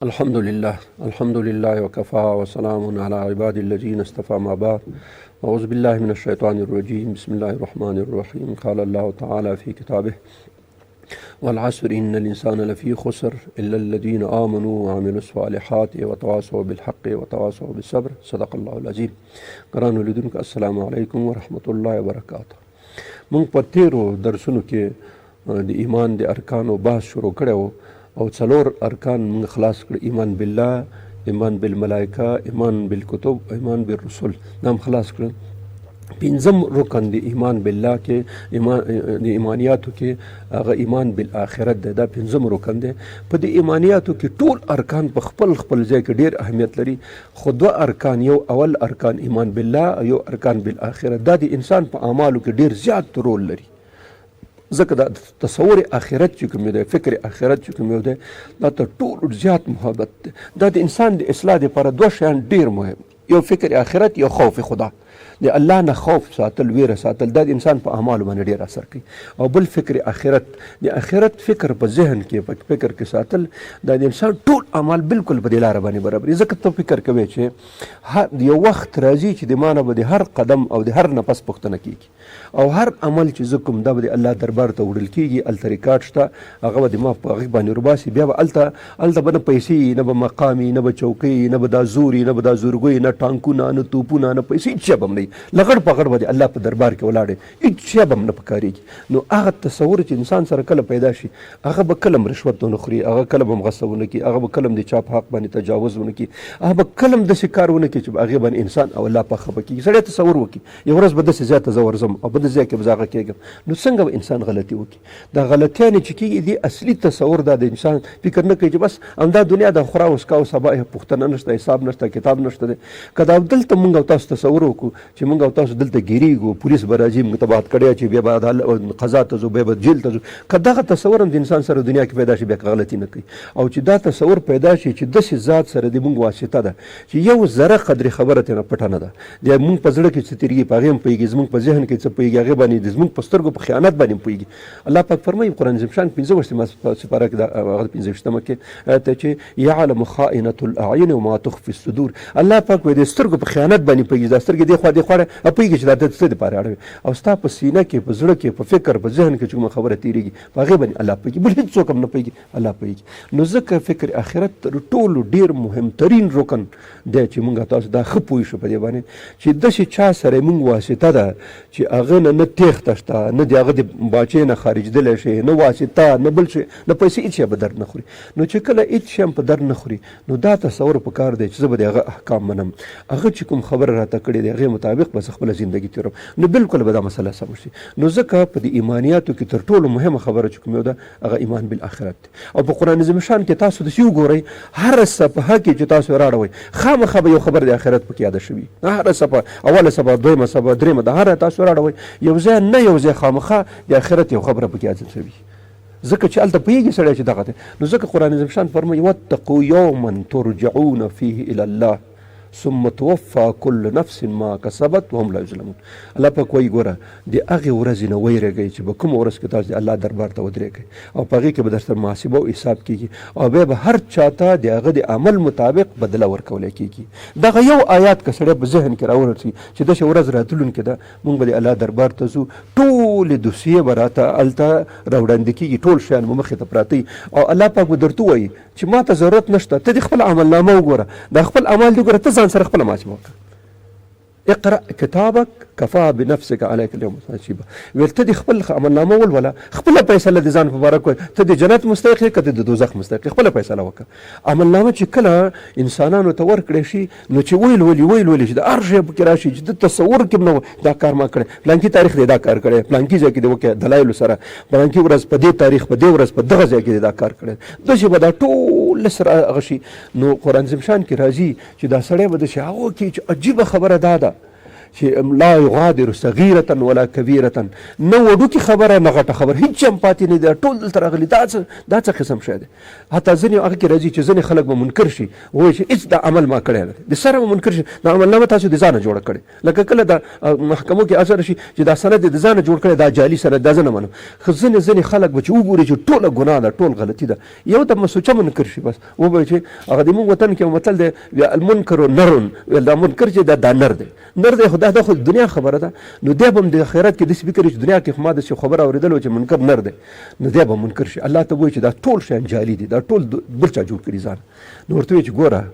الحمد لله الحمد لله وكفى وسلام على عباد الذين اصطفى ما بعد. أعوذ بالله من الشيطان الرجيم. بسم الله الرحمن الرحيم. قال الله تعالى في كتابه: والعصر إن الإنسان لفي خسر إلا الذين آمنوا وعملوا الصالحات وتواصوا بالحق وتواصوا بالصبر. صدق الله العظيم. ګرانو لیدونکو، السلام علیکم ورحمت الله وبرکاته. موږ په تیرو درسونو کې د ایمان د ارکانو بحث شروع کړی و او څلور ارکان موږ خلاص کړ: ایمان بالله، ایمان بالملائکه، ایمان بالکتب، ایمان بالرسل. دا هم خلاص کړ. پنځم رکن د ایمان بالله کې، ایمان د ایمانیاتو کې، هغه ایمان بالآخرت دی. دا پنځم رکن دی. په دې ایمانیاتو کې ټول ارکان په خپل خپل ځای کې ډیر اهمیت لري، خو دوه ارکان، یو اول ارکان ایمان بالله او یو ارکان بالآخرت، دا د انسان په اعمالو کې ډیر زیات رول لري، ځکه دا تصور آخرت چې کوم دی، فکر آخرت چې کوم دی، دا تر ټولو زیات محبت دی. دا د انسان د اصلاح لپاره دوه شیان ډیر مهم: یو فکر آخرت، یو خوف خدا. د الله نه خوف ساتل، ویره ساتل، دا د انسان په اعمالو باندې ډیر اثر کوي. او بل فکر آخرت، د آخرت فکر په ذهن کې، په فکر کې ساتل، دا د انسان ټول اعمال بالکل په دې لاره باندې برابري، ځکه ته فکر کوې چې هر یو وخت راځي چې د مانه به د هر قدم او د هر نفس پوښتنه کیږي، او هر عمل چې زه کوم دا به د الله دربار ته وړل کیږي. هلته ریکارډ شته، هغه به د ما په هغې باندې وروباسي. بیا به هلته به نه پیسې، نه به مقامي، نه به چوکۍ، نه به دا زوري، نه به دا زورګوی، نه ټانکونه، نه توپونه، نه پیسې، هېڅ شی به هم نه وي. لغړ په غړ به د الله په دربار کې ولاړ یې، هېڅ شی به هم نه پکارېږي. نو هغه تصور چې انسان سره کله پیدا شي، هغه به کله هم رشوت ونه خوري، هغه کله به هم غصه ونه کړي، هغه به کله هم د چا په حق باندې تجاوز ونه کړي، هغه به کله هم داسې کار ونه کړي چې په هغې باندې انسان او الله په خفه کېږي. سړی تصور وکړي یو ورځ به داسې ځای ته زه ورځم او په داسې ځای کې به زه هغه کېږم، نو څنګه به انسان غلطي وکړي؟ دا غلطیانې چې کېږي، دې اصلي تصور دا د انسان فکر نه کوي چې بس همدا دنیا د خورا اوسکا او سبا یې پوښتنه نشته، حساب نشته، کتاب نشته دی. که دا دلته مونږ او تاسو تصور وکړو چې مونږ او تاسو دلته ګیریږو، پولیس به راځي مونږ ته به کړی چې بیا به عدالت قضا ته ځو، بیا به جیل ته ځو، که دغه تصور هم د انسان سره دنیا کې پیدا شي، بیا که غلطي نه کوي. او چې دا تصور پیدا شي چې داسې ذات سره د مونږ واسطه ده چې یو ذره قدرې خبره ترې نه پټه نه ده، د مونږ په زړه کې څه تېرېږي په هغې هم پوهېږي، زمونږ په ذهن کې څه پوهېږي هغې باندې، د زمونږ په سترګو په خیانت باندې هم پوهېږي. الله پاک فرمایي قرآن عظیم شان 25مه سپاره کې، د هغه 25مه کې آیت چې یعلم خائنة الاعین وما تخفي الصدور. الله پاک وایي د سترګو په خیانت باندې پوهېږي، دا سترګې دې خوا دې خوا پوهېږي چې دا د څه دپاره اړوي، او ستا په سینه کې، په زړه کې، په فکر، په ذهن کې چې کومه خبره تېرېږي په هغې باندې الله پوهېږي، بل هېڅ څوک هم نه پوهېږي، الله پوهېږي. نو ځکه فکر آخرت تر ټولو ډېر مهمترین رکن دی چې مونږ تاسو دا ښه پوه شو په دې باندې چې داسې چا سره مونږ واسطه ده چې هغه نه نه تېښته شته، نه د هغه د باچې نه خارجېدلی شي، نه واسطه، نه بل شي، نه پیسې، هېڅ شی به درد نه خوري. نو چې کله هېڅ شی هم په درد نه خوري، نو دا تصور په کار دی چې زه به د هغه احکام منم، هغه چې کوم خبره راته کړې د هغې مطابق به زه خپله زندګي تېروم، نو بالکل به دا مسله سمه شي. نو ځکه په دې ایمانیاتو کې تر ټولو مهمه خبره چې کوم یو ده، هغه ایمان بالآخرت دی. او په قرآن عظیم شان کې تاسو داسې وګورئ، هره صفحه کې چې تاسو راړوئ خامخا به یو خبر د آخرت پکې یاده شوي. هره صفحه، اوله صفحه، دویمه صفحه، درېیمه، د هره تاسو راړوئ یو ځای نه یو ځای خامخا د آخرت یو خبره پکې یاده شوي، ځکه چې هلته پوهېږي سړی چې دغه دی. نو ځکه قرآن عظیم شان فرمایي: واتقوا یوما ترجعون فیه الی الله ثم توفى كل نفس ما كسبت وهم لا يظلمون. الله پاک وایي ګوره د هغې ورځې نه ویرېږئ چې په کومه ورځ کې تاسو د الله دربار ته ودرېږئ، او په هغې کې به درسره محاسبه او حساب کېږي، او بیا به هر چا ته د هغه د عمل مطابق بدله ورکولی کېږي. دغه یو آیات که سړی په ذهن کې راورسي چې داسې ورځ راتلونکې ده، مونږ به د الله دربار ته ځو، ټولې دوسیې به راته هلته راوړاندې کېږي، ټول شیان به مخې ته پراته وي، او الله پاک به درته ووایي چې ما ته ضرورت نشته، ته دې خپل عملنامه وګوره، دا خپل اعمال دې وګوره، ته ځان سره خپله محاسبه وکړه. اقرأ کتابک کفا بنفسک علیک اليوم حسیبا. ویل ته دې خپل عملنامه ولوله، خپله فیصله دې ځان په باره کړه، ته د جنت مستحق یې که ته د دوزخ مستحق یې، خپله فیصله وکړه. عملنامه چې کله انسانانو ته ورکړی شي، نو چې ویل ولي ویل ولي چې د هر شی پکې راشي چې د تصور کې هم نه و، دا کار ما کړی، پلانکي تاریخ دی دا کار کړی، پلانکي ځای کې دې وکړی دلایلو سره، پلانکي ورځ په دې تاریخ په دې ورځ په دغه ځای کې دې دا کار کړی، داسې به دا ټول سره هغه شي. نو قرآن عظیم شان کې راځي چې دا سړی به داسې هغه وکړي چې عجیبه خبره دا ده چې لا یغادر صغیرة ولا کبیرة، نه وړوکې خبره نه غټه خبره، هیڅ هم پاتې نه دی، ټول دلته راغلي. دا څه، دا څه قسم شی دی؟ حتی ځینې هغه کې راځي چې ځینې خلک به منکر شي، وایي چې هیڅ دا عمل ما کړی نه دی، د سره به منکر شي، دا عمل نامه تاسو د ځانه جوړه کړې. لکه کله دا محکمو کې اثر شي چې دا سند د ځانه جوړ کړی، دا جعلي سند، دا زه نه منم. خو ځینې ځینې خلک به چې وګوري چې ټوله ګناه ده، ټول غلطي ده، یو د مسوچه منکر شي، بس ووایي چې هغه د موږ وطن کې یو متل دی، بیا المنکر نر، ویل دا منکر چې دا دا نر دی، نر دی، خو دا د خو دنیا خبره ده. نو دی به هم د آخرت کې داسې فکر چې دنیا کې خو ما داسې خبره اورېدلې چې منکر نر دی، نو دی به منکر شي. الله ته وایي چې دا ټول شیان جعلي دي، دا ټول بل چا جوړ کړي ځان. نو ورته وایي چې ګوره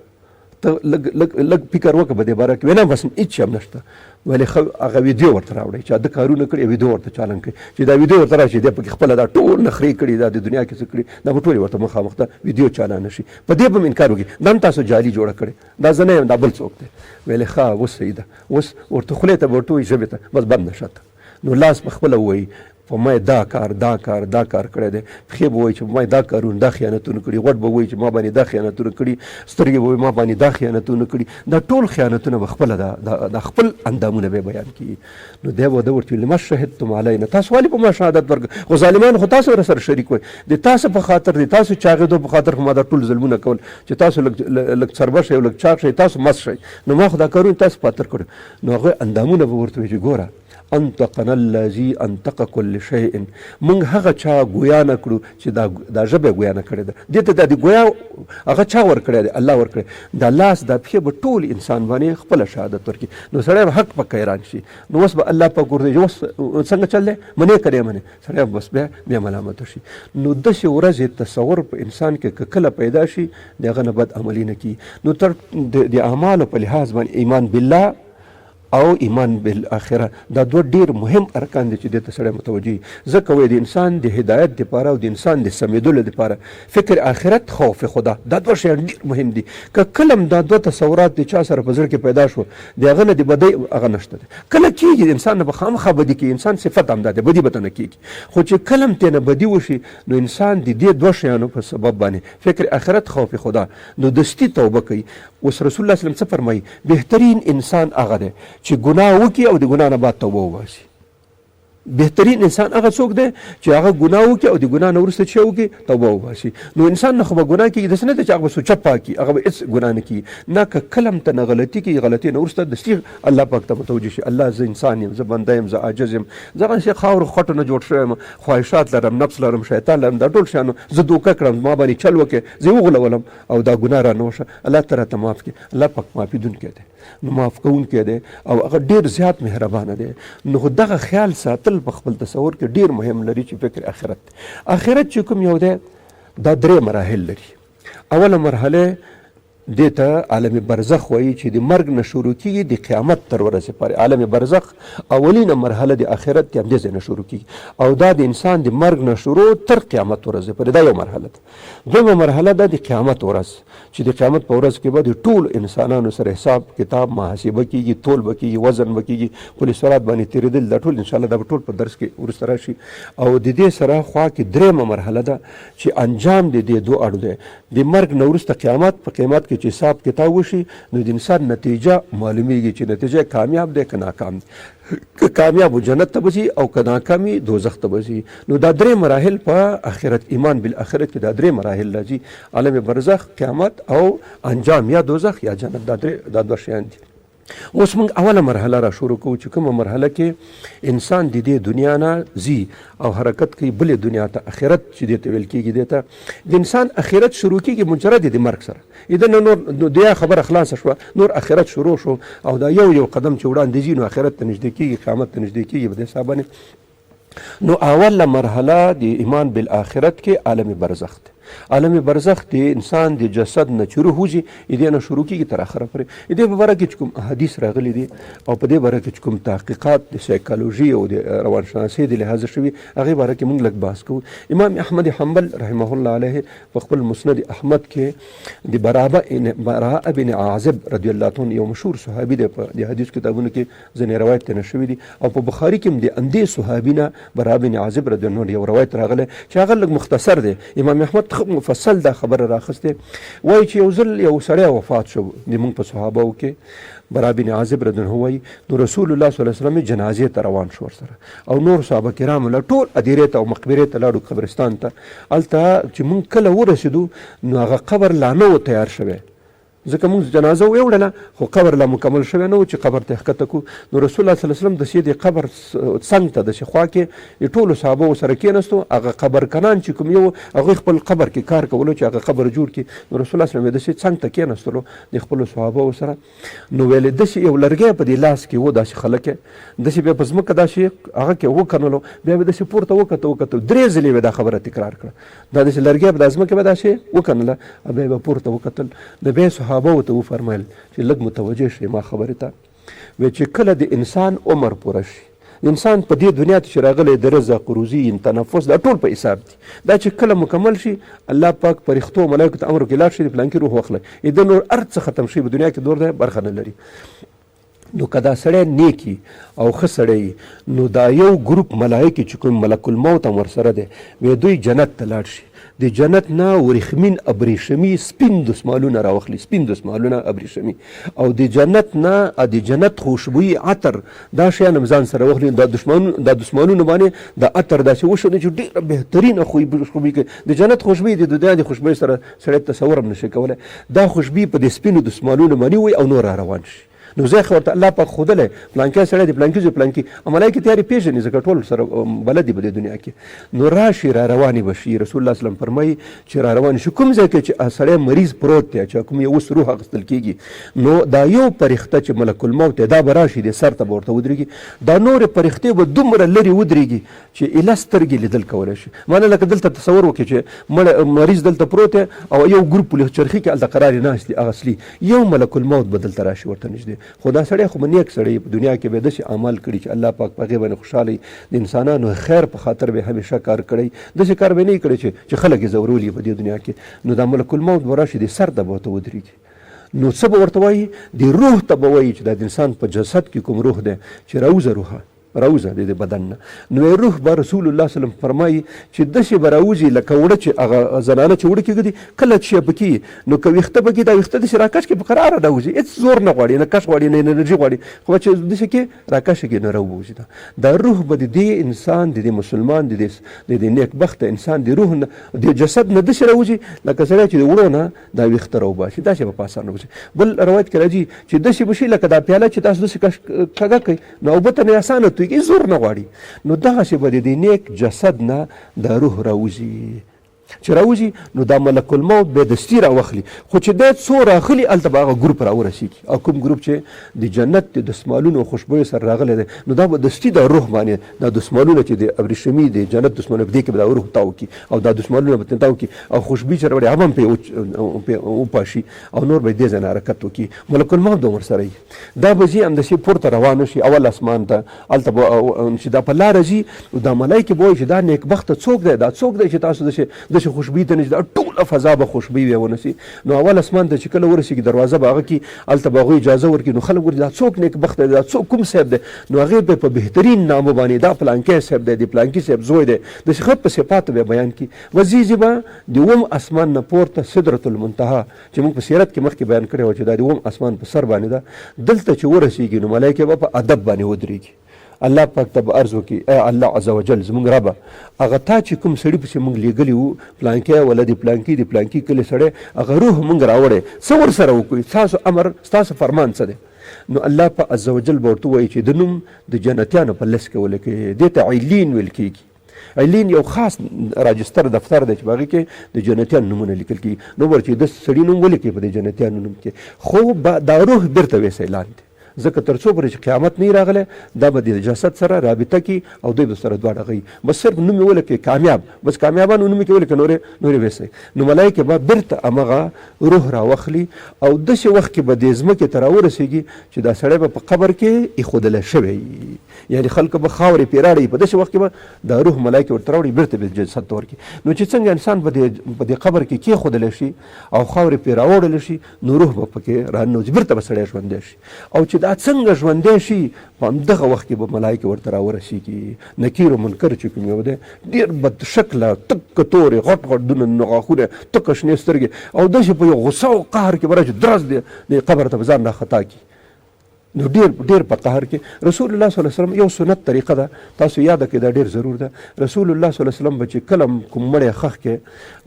ته لږ لږ لږ فکر وکړه په دې باره کې. وینا بس هېڅ هم نشته. ویلې ښه هغه ویډیو ورته راوړئ چې ده کارونه کړي، ویډیو ورته چالان کړي چې دا ویډیو ورته راشي، دی پکې خپله دا ټول نخرې کړي، دا د دنیا کې څه کړي، دا به ټولې ورته مخامخ ته ویډیو چالانه شي. په دې به هم انکار وکړي، دا هم تاسو جعلي جوړه کړې، دا زه نه یم، دا بل څوک دی. ویلې ښه اوس صحیح ده، اوس ورته خولې ته به ورته ووایي، ژبې ته بس بند نه شه ته. نو لاس په خپله ووایي په ما دا کار دا کار دا کار کړی دی، پښې به وایي چې ما دا کارونه دا خیانتونه کړي، غوږ به وایي چې ما باندې دا خیانتونه کړي، سترګې به وایي ما باندې دا خیانتونه کړي. دا ټول خیانتونه به خپله دا دا خپل اندامونه به بیان کړي. نو دی به ده ورته ویل لما شهدتم علینا، تاسو ولې په ما شهادت ورکړ؟ خو ظالمان خو تاسو سره شریک وئ، د تاسو په خاطر، د تاسو چاغېدو په خاطر خو ما دا ټول ظلمونه کول چې تاسو لږ لږ څربه شئ او لږ چاغ شئ، تاسو مست شئ، نو ما خو دا کارونه تاسو په خاطر کړي. نو هغه اندامونه به ورته وایي چې ګوره انطقنا الذي انطق كل شيء، مونږ هغه چا ګویا نه کړو چې دا دا ژبه ګویا نه کړې ده، دې ته د ګویا هغه چا ورکړی دی، الله ورکړی. دا لاس دا پښې به ټول انسان باندې خپله شهادت ورکړي. نو سړی به حق پک حیران شي. نو اوس به الله پاک ورته اوس څنګه چل دی، منې که نه منې، سړی به بس بیا بیا ملامت شي. نو داسې ورځې تصور په انسان کې که کله پیدا شي، د هغه نه بد عملي نه کېږي. نو تر د اعمالو په لحاظ باندې ایمان بالله او ایمان بالآخره دا دوه ډیر مهم ارکان دي چې دې ته سړی متوجه وي. ځکه وایي د انسان د هدایت دپاره او د انسان د سمېدلو دپاره فکر آخرت، خوف خدا، دا دوه شیان ډیر مهم دي. که کله هم دا دوه تصورات د چا سره په زړه کې پیدا شو، د هغه نه د بدۍ هغه نشته دی. کله کېږي د انسان نه به خامخا بدي کېږي، انسان صفت همدا دی، بدي به ته نه کېږي، خو چې کله هم ترې نه بدي وشي، نو انسان د دې دوه شیانو په سبب باندې فکر آخرت، خوف خدا، نو دستي توبه کوي. اوس رسول الله صلی الله علیه وسلم څه فرمایي؟ بهترین انسان هغه دی چې ګناه وکړي او د ګناه نه بعد توبه وباسي. بهترین انسان هغه څوک دی چې هغه ګناه وکړي او د ګناه نه وروسته چې وکړي توبه وباسي. نو انسان نه خو به ګناه کېږي، داسې نه دی چې هغه به سوچه پاک وي، هغه به هېڅ ګناه نه کېږي. نه، که کله هم ته نه غلطي کېږي، غلطي نه وروسته دستي الله پاک ته متوجه شي، الله زه انسان یم، زه بنده یم، زه عاجز یم، زه هغسې خاورو خټو نه جوړ شوی یم، خواهشات لرم، نفس لرم، شیطان لرم، دا ټول شیانو زه دوکه کړم، ما باندې چل وکړي، زه یې وغولولم او دا ګناه رانه وشه، الله ته راته معاف کړي. الله پاک معافیدونکی دی، نو معاف کوونکی دی او هغه ډیر زیات مهربانه دی. نو خو دغه خیال ساتل په خپل تصور کې ډیر مهم لري چې فکر آخرت دی. آخرت چې کوم یو دی دا درې مراحل لري. اوله مرحله دې ته عالم برزخ وایي چې د مرګ نه شروع کیږي د قیامت تر ورځې پورې. عالم برزخ اولینه مرحله د آخرت د همدې ځای نه شروع کیږي او دا د انسان د مرګ نه شروع تر قیامت ورځې پورې، دا یو مرحله ده. دویمه مرحله ده د قیامت ورځ چې د قیامت په ورځ کې به د ټولو انسانانو سره حساب کتاب محاسبه کیږي، تول به کیږي، وزن به کیږي، پل صراط باندې تیریدل، دا ټول ان شاء الله دا به ټول په درس کې وروسته راشي. او د دې سره خوا کې درېیمه مرحله ده چې انجام د دې دوه اړو دی، د مرګ نه وروسته قیامت، په قیامت کې چې حساب کتاب وشي نو د انسان نتیجه معلومیږي چې نتیجه کامیاب دی که ناکام دی. که کامیاب و جنت ته به ځي او که ناکام وي دوزخ ته به ځي. نو دا درې مراحل په آخرت، ایمان بالآخرت کې دا درې مراحل راځي، عالم برزخ، قیامت او انجام، یا دوزخ یا جنت، دا درې دا دوه شیان دي. اوس موږ اوله مرحله را شروع کوو چې کومه مرحله کې انسان د دې دنیا نه ځي او حرکت کوي بلې دنیا ته، آخرت چې دې ته ویل کېږي. دې ته د انسان آخرت شروع کېږي مجرد د مرګ سره. اذن نور نو دیا خبره خلاصه شوه، نور آخرت شروع شو او دا یو یو قدم چې وړاندې ځي نو آخرت ته نږدې کېږي، قیامت ته نږدې کېږي په دې حساب باندې. نو اوله مرحله د ایمان بالآخرت کې عالم برزخ دی. عالم برزخ د انسان د جسد نه چې روح وځي دې نه شروع کېږي تر اخره پورې. دې په باره کې چې کوم احادیث راغلي دي او په دې باره کې چې کوم تحقیقات د سایکولوژي او د روانشناسۍ د لحاظه شوي، هغې باره کې موږ لږ بحث کوو. امام احمد حنبل رحمه الله علیه په خپل مسند احمد کې د براء بن عازب رضی الله عنه یو مشهور صحابي دی، په د حدیث کتابونو کې ځینې روایت ترې شوي دي او په بخاري کې هم د همدې صحابي نه براء بن عازب رضی الله عنه یو روایت راغلی چې هغه لږ مختصر دی. امام احمد ښه مفصل دا خبره راخستې. وایي چې یو ځل یو سړی وفات شو د موږ په صحابو کې، برا بن عازب رضی الله عنه وایي نو رسول الله صلی الله علیه وسلم جنازې ته روان شو ورسره او نور صحابه کرام له ټول ادیرې ته او مقبرې ته لاړو قبرستان ته. هلته چې موږ کله ورسېدو نو هغه قبر لا نه و تیار شوی، ځکه موږ جنازه ویوړله خو قبر لا مکمل شوی نه و چې قبر ته یې ښکته کړو. نو رسول الله صلی الله علیه وسلم داسې د قبر څنګ ته داسې خوا کې د ټولو صحابو سره کېناستو. هغه قبر کنان چې کوم یو هغوی خپل قبر کې کار کولو چې هغه قبر جوړ کړي. نو رسول الله صلی الله علیه وسلم داسې څنګ ته کېناستلو د خپلو صحابو سره. نو ویلې داسې یو لرګی په دې لاس کې و، داسې خلک داسې بیا په ځمکه داسې هغه کې وکنلو، بیا به داسې پورته وکتو وکتو، درې ځلې به دا خبره تکرار کړه. دا داسې لرګی به د ځمکې به داسې وکنله او بیا به پورته وکتل. نو بیا صحابه ته وفرمایل چې لږ متوجه شئ ما خبرې ته، وی چې کله د انسان عمر پوره شي، انسان په دې دنیا ته چې راغلی د رزق، روزي، تنفس دا ټول په حساب دي، دا چې کله مکمل شي الله پاک فرښتو ملایکو ته امر وکړي لاړ شئ د پلانکي روح واخلئ، د نور هر څه ختم شي، په دنیا کې نور دی برخه نه لري. نو که دا سړی نیک وي او ښه سړی وي نو دا یو ګروپ ملایکې چې کوم ملک الموت هم ورسره دی، وی دوی جنت ته لاړ شي، د جنت نه ورېښمین ابریشمي سپین دسمالونه راوخلي، سپین دسمالونه ابریشمي، او د جنت نه د جنت خوشبویي عطر دا شیان هم ځان سره واخلي. دا دشمن دا دسمالونه باندې د عطر داسې وشني چې ډېره بهترینه خوشبویي کوي. د جنت خوشبویي د دنیا د خوشبویي سره سړی تصور هم نشي کولی. دا خوشبویي په دې سپینو دسمالونو باندې وي او نور را روان شي. نو ځای خو ورته الله پاک ښودلی، پلانکی سړی دی، پلانکی زوی پلانکی، او ملایکې تیارې پېژني ځکه ټول سره بلد دي په دې دنیا کې. نو راشي را روانې به شي. رسول الله صلی الله علیه وسلم فرمایي چې را روانې شي کوم ځای کې چې سړی مریض پروت دی، چې کوم یو اوس روح اخیستل کېږي، نو دا یو فرښته چې ملک الموت دی دا به راشي، د سر ته به ورته ودرېږي. دا نورې فرښتې به دومره لرې ودرېږي چې ایله سترګې لیدل کولی شي. معنی لکه دلته تصور وکړئ چې مړ مریض دلته پروت دی او یو ګروپ پولیس چرخي کې هلته قرار یې ناست دي، هغه اصلي یو ملک الموت به دلته راشي ورته نږدې. خو دا سړی خو به نیک سړی په دنیا کې به داسې اعمال کړي چې الله پاک په هغې باندې خوشحاله وي، د انسانانو خیر په خاطر به همیشه کار کړی، داسې کار به نه وي کړی چې خلک یې ځورولي په دې دنیا کې. نو دا ملک الموت به راشي د سر ته به ورته ودرېږي. نو څه به ورته وایي؟ د روح ته به وایي چې دا د انسان په جسد کې کوم روح دی چې راوځه روحه، راوځه د دې بدن نه. نو روح به رسول الله صلی الله علیه وسلم فرمایي چې داسې به راوځي لکه وړه چې هغه زنانه چې وړه کېږدي کله چې پکې نو که ویښته پکې دا ویښته داسې راکش کې په قراره راوځي، هېڅ زور نه غواړي، نه کش غواړي، نه انرژي غواړي، خو چې داسې کې راکش کې نه راووځي. دا دا روح به د دې انسان، د دې مسلمان، د دې د دې نیکبخته انسان د روح نه، د جسد نه داسې راوځي لکه سړی چې د وړو نه دا ویښته راوباسي، داسې به په اسانه راوځي. بل روایت کې راځي چې داسې به شي لکه دا پیاله چې تاسو داسې کږه کړئ نو اوبه ته نه اسانه تویږي، هېڅ زور نه غواړي. نو دغسې به د دې نیک جسد نه دا روح راوځي، چې راوځي نو دا ملک الموت به دستي راوخلي. خو چې دی څو راخلي هلته به هغه ګروپ راورسېږي، او کوم ګروپ چې د جنت د دستمالونو خوشبویو سره راغلی دی نو دا به دستي د روح باندې دا دستمالونه چې د ابریشمي د جنت دستمالونه په دې کې به دا روح تاو کړي او دا دستمالونه به ترې تاو کړي او خوشبویي چې راوړي هغه هم پرې وپاشي او نور به دې ځای نه حرکت وکړي. ملک الموت به ورسره وي، دا به ځي همداسې پورته روان شي اول اسمان ته، هلته به چې دا په لاره ځي نو دا ملایکې به وایي چې دا نیکبخته څوک دی، دا څوک دی چې تاسو داسې داسې خوشبویي ته نږدې، دا ټوله فضا به خوشبویي وي ونسي. نو اول اسمان ته چې کله ورسېږي دروازه به هغه کړي، هلته به هغوی اجازه ورکړي. نو خلک ورته دا څوک نیکبخته دی، دا څوک کوم صاحب دی، نو هغې به په بهترین نامه باندې دا پلانکی صاحب دی، د پلانکي صاحب زوی دی، داسې ښه په صفاتو به بیان کړي. وځي ځي به د اووم اسمان نه پورته سدرة المنتهی چې موږ په سیرت کې مخکې بیان کړی و چې دا د اووم اسمان په سر باندې ده، دلته چې ورسېږي نو ملایکې به په ادب باندې ودرېږي، الله پاک ته به عرض وکړي ای الله عزوجل زموږ ربه هغه تا چې کوم سړي پسې موږ لېږلي وو پلانکی ولا د پلانکي د پلانکي کلي سړی هغه روح موږ راوړی څه ورسره وکړو، ستاسو امر ستاسو فرمان څه دی؟ نو الله پاک عزوجل به ورته ووایي چې د نوم د جنتیانو په لست کې ولیکئ، دې ته علین ویل کېږي. علین یو خاص راجستر دفتر دی چې په هغې کې د جنتیانو نومونه لیکل کېږي. نو ور چې د سړي نوم ولیکي په دې جنتیانو نوم کې، خو دا روح بیرته ویسئ لاندې، ځکه تر څو پورې چې قیامت نه راغلی دا به د جسد سره رابطه کي او دوی به سره دواړه غوي، بس صرف نوم یې ولیکئ کامیاب، بس کامیابانو نوم کې ولیکئ، نورې نورې ویسئ. نو ملایکې به بیرته همغه روح راوخلي او داسې وخت کې به دې ځمکې ته راورسېږي چې دا سړی به په قبر کې ایښودلی شوی، یعنی خلک به خاورې پرې راړوي، په داسې وخت کې به دا روح ملایکې ورته راوړي بیرته به جسد ته ورکړي. نو چې څنګه انسان په دې قبر کې کېښودلی شي او خاورې پرې راوړل شي نو روح به پکې راننوځي، بیرته به سړی ژوندی شي. او چې دا څنګه ژوندی شي، په همدغه وخت کې به ملایکې ورته راورسېږي. نکیر او منکر چې کوم یو دی، ډېر بد شکله، تک تورې، غټ غټ دونه غاښونه، تک شنې سترګې، او داسې په یو غصه او قهر کې به راشي، درز دی د قبر ته به ځان راخطا کړي. نو ډېر ډېر په قهر کې رسول الله صلی الله علیه وسلم یو سنت طریقه ده، تاسو یاده کړئ، دا ډېر ضرور ده. رسول الله صلی الله علیه وسلم به چې کله کوم مړی ښخ کړي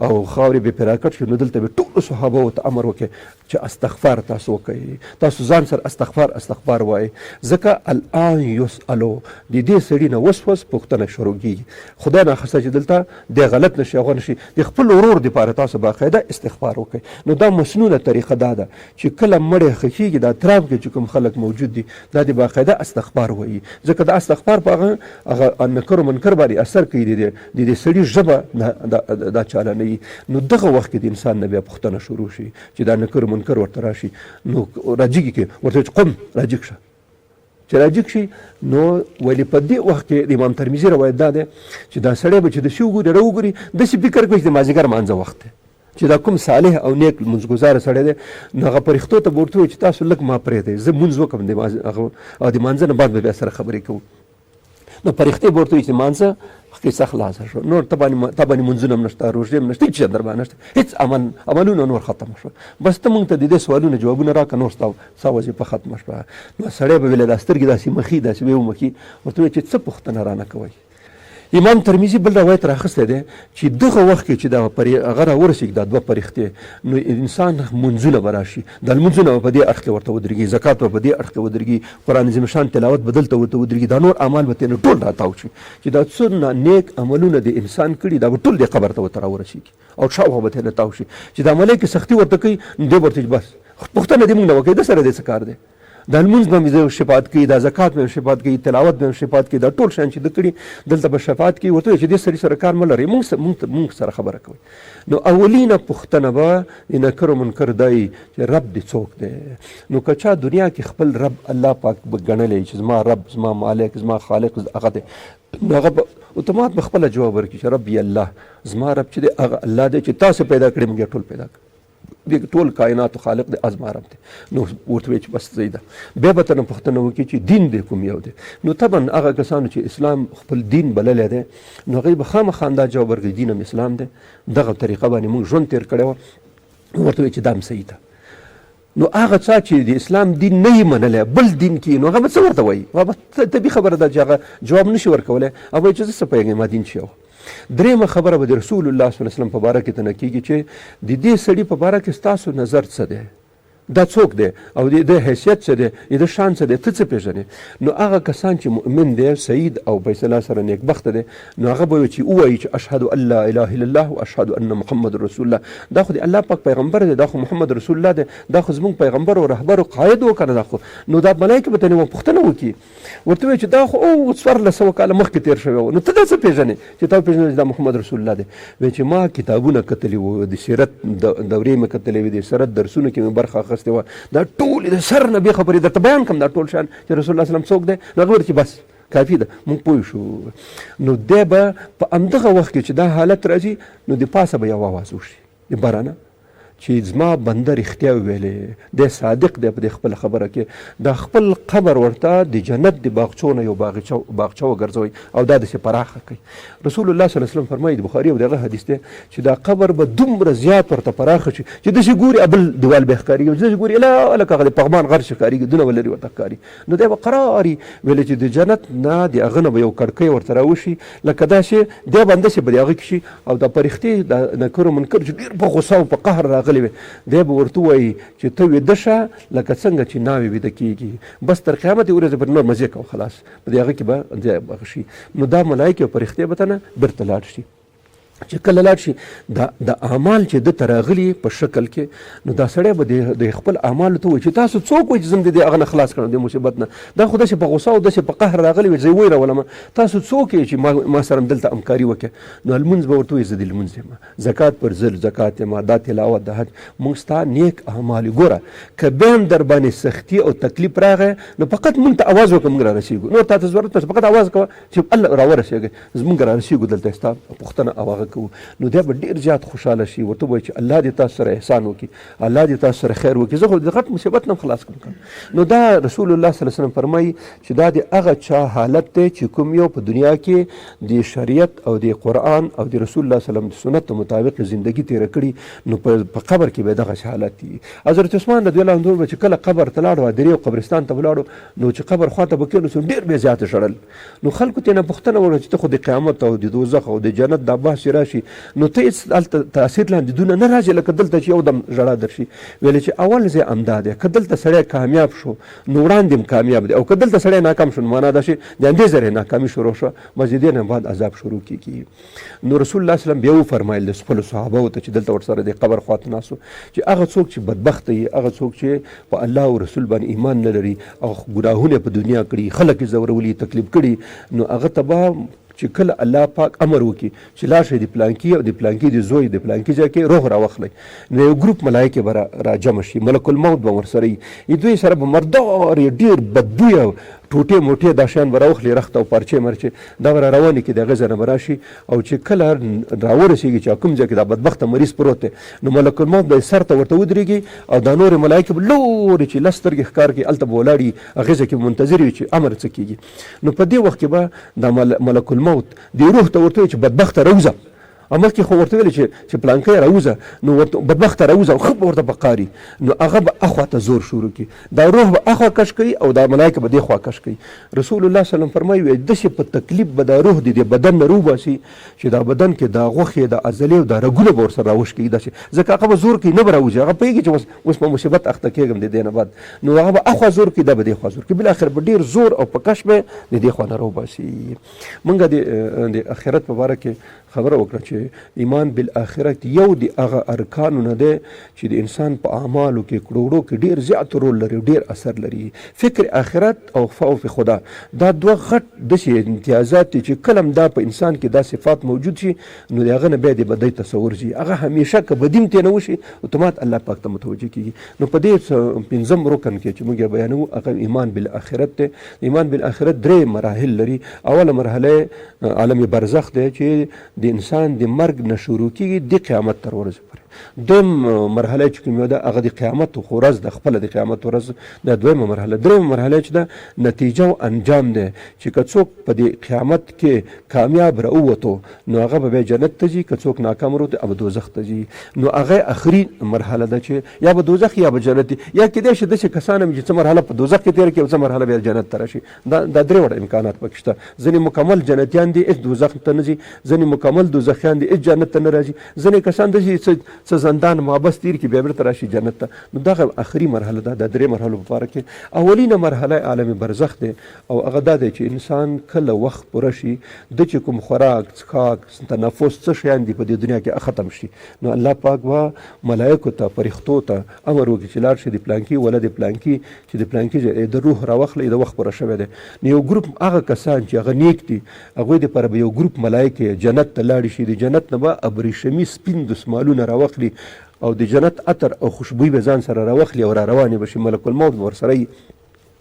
او خاورې به پرې راکټ شي، نو دلته به ټولو صحابو ته امر وکړي چې استغفار تاسو وکړئ، تاسو ځان سره استغفار استغفار وایئ، ځکه الان یسألو، د دې سړي نه وس وس پوښتنه شروع کېږي. خدای ناخواسته چې دلته دی غلط نه شي، هغه نه شي، د خپل ورور دپاره تاسو باقاعده استغفار وکړئ. نو دا مسنونه طریقه دا ده چې کله مړی ښخېږي، دا اطراف کې چې کوم خلک موجود دي، دا دې باقاعده استغفار وایي، ځکه دا استغفار په هغه هغه نکر و منکر باندې اثر کوي، د دې سړي ژبه دا چالانوي. نو دغه وخت کې د انسان نه بیا پوښتنه شروع شي چې دا نکر و منکر ورته راشي، نو راجګي کې ورته چې قم راجګ شه، چې راجګ شي. نو ولې په دې وخت کې د امام ترمذي روایت دا دی چې دا سړی به چې داسې وګوري راوګوري، داسې فکر کوي چې د مازدیګر لمانځه وخت دی، چې دا کوم صالح او نیک لمونځګزار سړی دی، نو هغه پرښتو ته به ورته ووایي چې تاسو لږ ما پرېږدئ، زه لمونځ وکړم، او د لمانځه نه بعد به بیا سره خبرې کوو. نو پرښتې به ورته ووایي چې لمانځه قصه خلاصه شوه، نور ته باندې لمونځونه هم نشته، روژې هم نشته، هېڅ شی در باندې نشته، هېڅ عملونه نور ختم شوه، بس ته مونږ ته د دې سوالونه جوابونه راکړه، نور ستا وظیفه ختمه شوه. نو سړی به ویلی دا سترګې داسې مخي داسې به یې ومښي، ورته ووایي چې څه پوښتنه رانه کوئ. امام ترمذي بل روایت راخستی دی چې دغه وخت کې چې دا پرې هغه راورسېږي، دا دوه پرښتې، نو انسان لمونځونه به راشي، دا لمونځونه به په دې اړخ کې ورته ودرېږي، زکات به په دې اړخ کې ودرېږي، قرآن عظیم شان تلاوت به دلته ورته ودرېږي، دا نور اعمال به ترېنه ټول راتاو شي، چې دا څونه نیک عملونه د انسان کړي دا به ټول دې قبر ته ورته راورسېږي او شاوخوا به ترېنه تاو شي. چې دا ملایکې سختي ورته کوي، نو دی به ورته بس پوښتنه دې موږ نه وکړي، ده سره دې څه کار دی؟ دا لمونځ به مې زه شفاعت کوي، دا زکات به مې شفاعت کوي، تلاوت به مې شفاعت کوي، دا ټول شیان چې ده کړي دلته به شفاعت کوي. ورته وایي چې دې سړي سره کار مه لرئ، مونږ سره خبره کوئ. نو اولینه پوښتنه به د نکر و منکر دا وي چې رب دې څوک دی؟ نو که چا دنیا کې خپل رب الله پاک به ګڼلی چې زما رب، زما مالک، زما خالق هغه دی، نو هغه به اتومات به خپله جواب ورکړي چې رب یې الله، زما رب چې دی هغه الله دی چې تاسو پیدا کړی، موږ یې ټول پیدا کړي، د ټول کائناتو خالق دی، ازما رب دی. نو ورته وایي چې بس صحیح ده. بیا به ترنه پوښتنه وکړي چې دین دی کوم یو دی؟ نو طبعا هغه کسانو چې اسلام خپل دین بللی دی، نو هغوی به خامخا همدا جواب ورکړي دین هم اسلام دی، دغه طریقه باندې موږ ژوند تېر کړی وه. ورته وایي چې دا هم صحیح ده. نو هغه څه چې د اسلام دین نه یې منلی بل دین کې، نو هغه به څه ورته وایي؟ هغه به طبیعي خبره ده چې هغه جواب نشي ورکولی، هغه وایي چې زه څه پوهېږم ما دین چی و. درېیمه خبره به د رسول الله صلی الله علیه وسلم په باره کې تنه کېږي چې د دې سړي په باره کې ستاسو نظر څه دی، دا څوک دی او د ده حیثیت څه دی، د ده شان څه دی، ته څه پېژنې؟ نو هغه کسان چې مؤمن دی، سعید او په اصطلاح سره نیکبخته دی، نو هغه به چې ووایي چې اشهد ان لا اله الا الله و اشهد ان محمد رسول الله، دا خو د الله پاک پیغمبر دی، دا خو محمد رسول الله دی، دا خو زموږ پیغمبر او رهبر او قاید و که نه، دا خو نو دا ملایکې به ترې پوښتنه وکړي، ورته ووایي چې دا خو او 1400 کاله مخکې تېر شوی و، نو ته دا څه پېژنې چې تا وپېژنې چې دا محمد رسول الله دی؟ وایي چې ما کتابونه کتلي وو، د سیرت دورې مې کتلې وې، د سیرت درسونو کې مې برخه اخیستې وه، دا ټولې د سر نه بې خبرې درته بیان کړم، دا ټول شیان چې رسول الله سلام څوک دی. نو هغه ورته چې بس کافي ده، موږ پوه شو. نو دی به په همدغه وخت کې چې دا حالت راځي، نو د پاسه به یو اواز وشي د بره نه چې زما بنده رښتیا ویلې، دی صادق دی په دې خپله خبره کې، دا خپل قبر ورته د جنت د باغچو نه یو باغچه وګرځوئ او دا داسې پراخه کړئ. رسول الله صلی الله علیه وسلم فرمایي، د بخاري او د هغه حدیث دی چې دا قبر به دومره زیات ورته پراخه شي چې داسې ګوري بل دیوال به ښکارېږي، چې داسې ګوري لکه هغه د پغمان غر چې ښکارېږي دونه به لرې ورته ښکاري. نو دی به قراري ویل چې د جنت نه د هغه نه به یو کړکۍ ورته راوشي، لکه داسې دی به همداسې به د هغه کې شي او دا پرښتې دا نکر و منکر چې ډېر په غوسه او په قهر راغلي وي، دی به ورته ووایي چې ته ویده شه لکه څنګه چې ناوې ویده کېږي، بس تر قیامت ورځې پورې نور مزې کوه، خلاص په دې هغه کې به ځای هغه شي. نو دا ملایکې او پرښتې به ته نه بېرته لاړ شي. چې کله لاړ شي دا د اعمال چې ده ته راغلي په شکل کې، نو دا سړی به د خپل اعمالو ته وایي چې تاسو څوک وئ چې زه د دې هغه نه خلاص کړم د مصیبت نه، دا خو داسې په غوسه او داسې په قهر راغلی وي چې زه یې ویرولم، تاسو څوک یئ چې ما سره دلته همکاري وکړي؟ نو لمونځ به ورته وایي زه د لمونځ یم، زکات پر زه زکات یم، دا تلاوت د حج، موږ ستا نیک اعمال ګوره، که بیا هم در باندې سختي او تکلیف راغی نو فقط موږ ته اواز وکړه، موږ را رسېږو، نور تا ته ضرورت نشته، فقط اواز کوه چې الله راورسېږي، زموږ را رسېږو دلته ستا پوښتنه او هغه کوو، نو دی به ډېر زیات خوشحاله شي، ورته ووایي چې الله دې تاسو سره احسان وکړي، الله دې تاسو سره خیر وکړي، زه خو د غټ مصیبت نه خلاص کړم. نو دا رسول الله صلی الله علیه وسلم فرمایي چې دا د هغه چا حالت دی چې کوم یو په دنیا کې د شریعت او د قرآن او د رسول الله صلی الله علیه وسلم د سنت مطابق زندگی تیره کړي، نو په قبر کې به دغسې حالت وي. حضرت عثمان رضی الله عنه به چې کله قبر ته لاړو، هدیرې او قبرستان ته ولاړو، نو چې قبر خواته به کښېناستو ډېر به یې زیات ژړل. نو خلکو ترې نه پوښتنه وکړه چې ته خو د قیامت او د دوزخ او د جنت دا بحث راشي، نو ته هېڅ هلته تاثیر لاندې دونه نه راځې لکه دلته چې یو دم ژړا درشي. ویلې چې اول ځای همدا دی، که دلته سړی کامیاب شو نو وړاندې هم کامیاب دی، او که دلته سړی ناکام شو نو معنا دا چې د همدې ذرې ناکامي شروع شوه، بس د دې نه بعد عذاب شروع کېږي. نو رسول الله صلی الله علیه وسلم بیا وفرمایل د خپلو صحابه ته چې دلته ورسره د قبر خواته ناست چې هغه څوک چې بدبخته وي، هغه څوک چې په الله او رسول باندې ایمان نه لري او ګناهونه په دنیا کړي، خلک یې ځورولي، تکلیف کړي، نو هغه ته به چې کله الله پاک امر وکړي چې لاړ شئ د پلانکي او د پلانکي د زوی د پلانکي ځای کې روح راوخلئ، نو یو ګروپ ملایکې به را جمع شي، ملک الموت به ورسره وي، دوی سره به مردار یې ډېر بدبویه ټوټې موټې دا شیان به راوخلي، رخت او پارچې مرچې دا به را روانې کړي، د هغې ځای نه به راشي او چې کله راورسېږي چې کوم ځای کې دا بدبخته مریض پروت دی، نو ملک الموت به یې سر ته ورته ودرېږي او دا نورې ملایکې به لورې چې لس سترګې ښکار کړي هلته به ولاړ وي، هغې ځای کې به منتظر وي چې امر څه کېږي. نو په دې وخت کې به دا ملک الموت دې روح ته ورته وایي چې بدبخته راوځه، او مخکې خو ورته ویل چې پلانکی راوځه، نو ورته بدبخته راوځه او ښه به ورته په قاري، نو هغه به اخوا ته زور شروع کړي، دا روح به اخوا کش کوي او دا ملایکه به دې خوا کش کوي. رسول الله صلی الله علیه وسلم فرمایي وایي داسې په تکلیف به دا روح د دې بدن نه راوباسي چې دا بدن کې دا غوښې، دا عضلې او دا رګونه به ورسره راوشکوي، داسې ځکه هغه به زور کوي نه به راوځي، هغه پوهېږي چې اوس په مصیبت اخته کېږم د دې نه بعد، نو هغه به اخوا زور کوي، دا به دې خوا زور کوي، بالاخره به ډېر زور او په کش به د دې خوا نه راوباسي. مونږ د اخرت په باره کې خبره وکړه چې ایمان بالآخرت یو د هغه ارکانو نه دی چې د انسان په اعمالو کې کړو وړو کې ډیر زیات رول لري، ډیر اثر لري. فکر آخرت او خوف خدا دا دوه غټ داسې امتیازات دي چې کله هم دا په انسان کې دا صفات موجود شي نو د هغه نه بیا د بدۍ تصور ځي، هغه همیشه که بدي هم ترې نه وشي اتومات الله پاک ته متوجه کیږي. نو په دې پنځم رکن کې چې موږ یې بیانوو هغه ایمان بالآخرت دی. ایمان بالآخرت درې مراحل لري. اوله مرحله عالم برزخ دی چې د انسان د مرګ نه شروع کیږي د قیامت تر ورځې پورې. دویم مرحله چې کوم ده هغه د قیامت ورځ ده، خپله د قیامت ورځ دا دویمه مرحله. درېیمه مرحله چې ده نتیجه او انجام دی چې که څوک په دې قیامت کې کامیاب راووتو نو هغه به بیا جنت ته ځي، که څوک ناکام راووتو هغه به دوزخ ته ځي. نو هغه اخري مرحله ده چې یا به دوزخ یا به جنت، یا کېدای شي داسې کسان هم چې څه مرحله په دوزخ کې تېره کړي او څه مرحله بیا جنت ته راشي. دا درې واړه امکانات پکې شته. ځینې مکمل جنتیان دي هېڅ دوزخ ته نه ځي، ځینې مکمل دوزخیان دي هېڅ جنت ته نه راځي، ځینې کسان داسې څه زندان محبس تېر کړي بیا بېرته راشي جنت ته. نو دغه اخري مرحله ده. د درې مرحلو په باره کې اولینه مرحله عالم برزخ دی او هغه دا دی چې انسان کله وخت پوره شي د چې کوم خوراک، څښاک، تنفس څه شیان دي په دې دنیا کې ختم شي، نو الله پاک به ملایکو ته، فرښتو ته امر وکړي چې لاړ شي د پلانکي ولا د پلانکي چې د پلانکي ځای د روح راوخلئ، د وخت پوره شوی دی. نو یو ګروپ هغه کسان چې هغه نیک دي هغوی دپاره به یو ګروپ ملایکې جنت ته لاړې شي، د جنت نه به ابریشمي سپین دسمالونه راوخلي او د جنت عطر او خوشبویي به ځان سره راوخلي او را روانې به شي، ملک الموت به ورسره وي،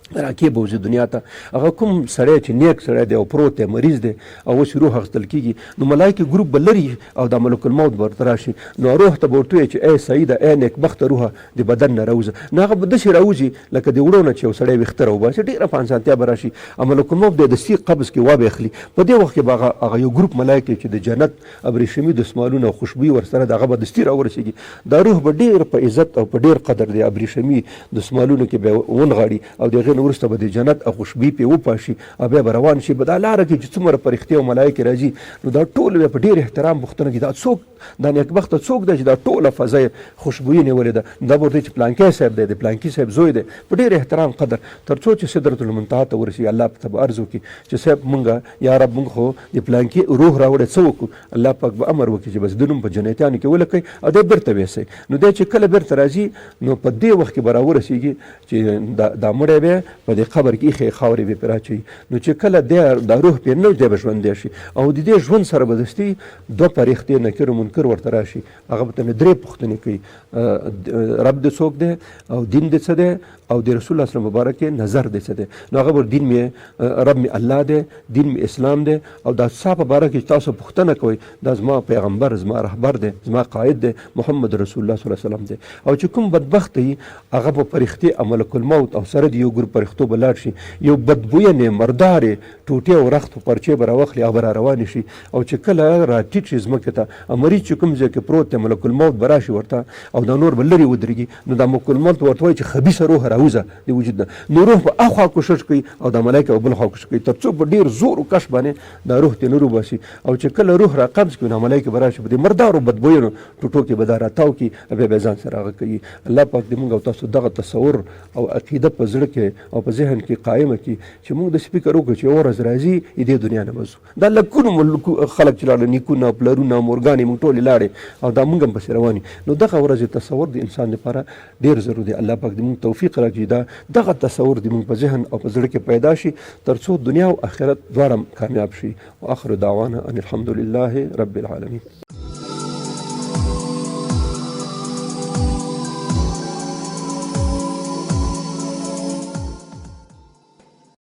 راکې به وځي دنیا ته. هغه کوم سړی چې نیک سړی دی او پروت دی، مریض دی او اوس روح اخیستل کېږي، نو ملایکې ګروپ به لري او دا ملک الموت به ورته راشي، نو روح ته به ورته ووایي چې ای سعیده، ای نیکبخته روحه، د بدن نه راوځه. نو هغه به داسې راوځي لکه د وړو نه چې یو سړی ویښته راوباسي، ډېره په اسانتیا به راشي او ملک الموت به یې د سیخ قبض کې وابه اخلي. په دې وخت کې به هغه یو ګروپ ملایکې چې د جنت ابریشمي دستمالونه او خوشبویي ورسره ده هغه به دستي راورسېږي، دا روح به ډېر په عزت او په ډېر قدر د ابریشمي دستمالونو کې به ونغاړي او د هغې نه وروسته به د جنت او خوشبویي پرې وپاشي او بیا به روان شي. په دا لاره کې چې څومره فرښتې او ملایکې راځي نو دا ټول بیا په ډېر احترام پوښتنه کوي دا څوک، دا نیکبخته څوک دی چې دا ټوله فضا یې خوشبویي نیولې ده؟ دا به ورته چې پلانکی صاحب دی، د پلانکي صاحب زوی دی، په ډېر احترام قدر تر څو چې سدرة المنتهی ته ورسېږي. الله ته به عرض وکړي چې صاحب مونږ یا رب مونږ خو د پلانکي روح راوړی، څه وکړو؟ الله پاک به امر وکړي چې بس د نوم په جنتیانو کې ولکئ او دی بېرته ویسئ. نو دی چې کله بېرته راځي نو په دې وخت کې به راورسېږي چې دا مړی به په دې قبر کې ایښی، خاورې به پرې راچوي. نو چې کله دی دا روح پرې نه دی به ژوندی شي، او د دې ژوند سره به دستي دوه پرښتې نکیر او منکر ورته راشي، هغه به ترنه درې پوښتنې کوي، رب دې څوک دی، او دین دې څه دی، او د رسول الله صلی مبارک نظر دې څه دی. نو هغه ور دین مې رب مې الله دی، دین مې اسلام دی، او دا ستا په باره کې تاسو پوښتنه کوئ دا زما پیغمبر، زما رهبر دی، زما قائد دی، محمد رسول الله صلی الله علیه وسلم دی. او چې کوم بدبخت وي هغه به پرښتې او ملک الموت او سره د یو ګروپ پرښتو به لاړ شي، یو بدبوینې مردارې ټوټې او رخت په پرچې به راواخلي، هغه به را روانې شي، او چې کله را ټیټ شي ځمکې ته، او مریض چې کوم ځای کې پروت دی ملک الموت به راشي ورته، او دا نور به لرې ودرېږي. نو دا ملک الموت ورته وایي چې خبیثه روح راوځه د وجود نه. نو روح به اخوا کوشش کوي او دا ملایکه به بل خوا کوشش کوي، تر څو په ډېر زور او کش باندې دا روح ترې نه روباسي. او چې کله روح را قبض کړي نو ملایکه به راشي په دې مردارو بدبوینو ټوټو کې به دا راتاو کړي او بیا به ځان سره هغه کوي. الله پاک دې موږ او تاسو دغه تصور او عقیده په زړه کې او په ذهن کې قایمه کړي چې موږ داسې فکر وکړو چې یوه ورځ راځي دې دنیا نه به ځو. دا لکونو ملکو خلک چې لاړل، نیکونه، پلرونه، مورګانې موږ ټولې لاړې او دا موږ هم پسې روان یو. نو دغه ورځې تصور د انسان لپاره ډېر ضروري دی. الله پاک دې موږ توفیق راکړي دا دغه تصور دې موږ په ذهن او په زړه کې پیدا شي تر څو دنیا او آخرت دواړه کامیاب شي. واخر دعوانا ان الحمد لله رب العالمین.